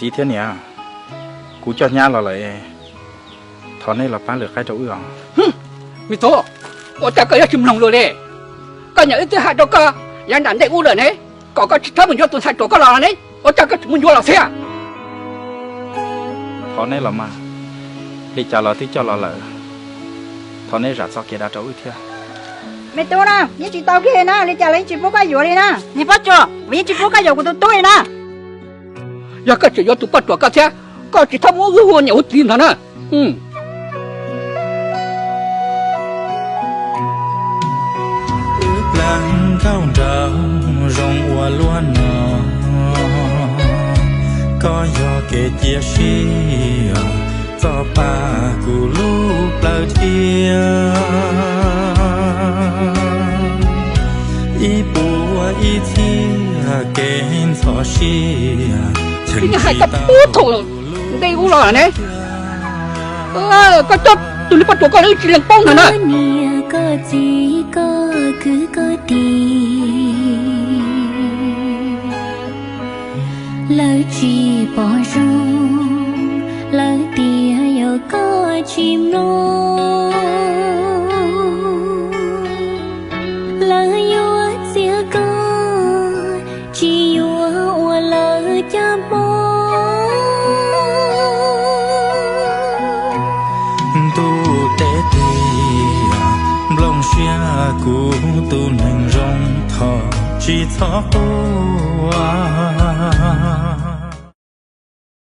Txiv thiab niam, kuv coj nyab los lawm, thov nej los pab lwm qaib rau wb os. Me tub, ua cas koj yuav tsis mloog luag li? Koj niam wb twb hais rau koj yav nram ntej ub lawm ne, kom koj tsis txhob mus ncuav tus ntxhais ruam koj los ne, ua cas koj tseem mus ncuav los thiab? Thov nej los mas, li cas los twb coj los lawm, thov nej zam txoj kev dav rau wb thiab. Me tub na, yeej tsis tau kiag na, li cas los yeej tsis pub koj yuav li na. Niag Pob Tsuas, kuv yeej tsis pub koj yuav kuv tus tub li na. Yog koj tseem yuav tus poj ruam koj thiab, koj tsis txhob muab wb hu niam hu txiv ntag na. Wb plaub nkauj nraug zoo ua luaj no, koj yog kev cia siab txoj pa kuv lub plawv thiab. Ib puas ib txhiab kev ntxhov siab, tseem tsis tau pub thaum ntej ub los ne. Koj coj tus niag poj ruam koj los wb tsis lees paub ntag na. Niam koj txiv koj kwv koj tij, lawv tsis pom zoo, lawv tias yog koj tsis mloog, lawv yuav txiav koj tsis yuav ua lawv caj mob. Ntuj teb tiag, nplooj siab kuv tus neeg zoo, thov tsis txhob quaj.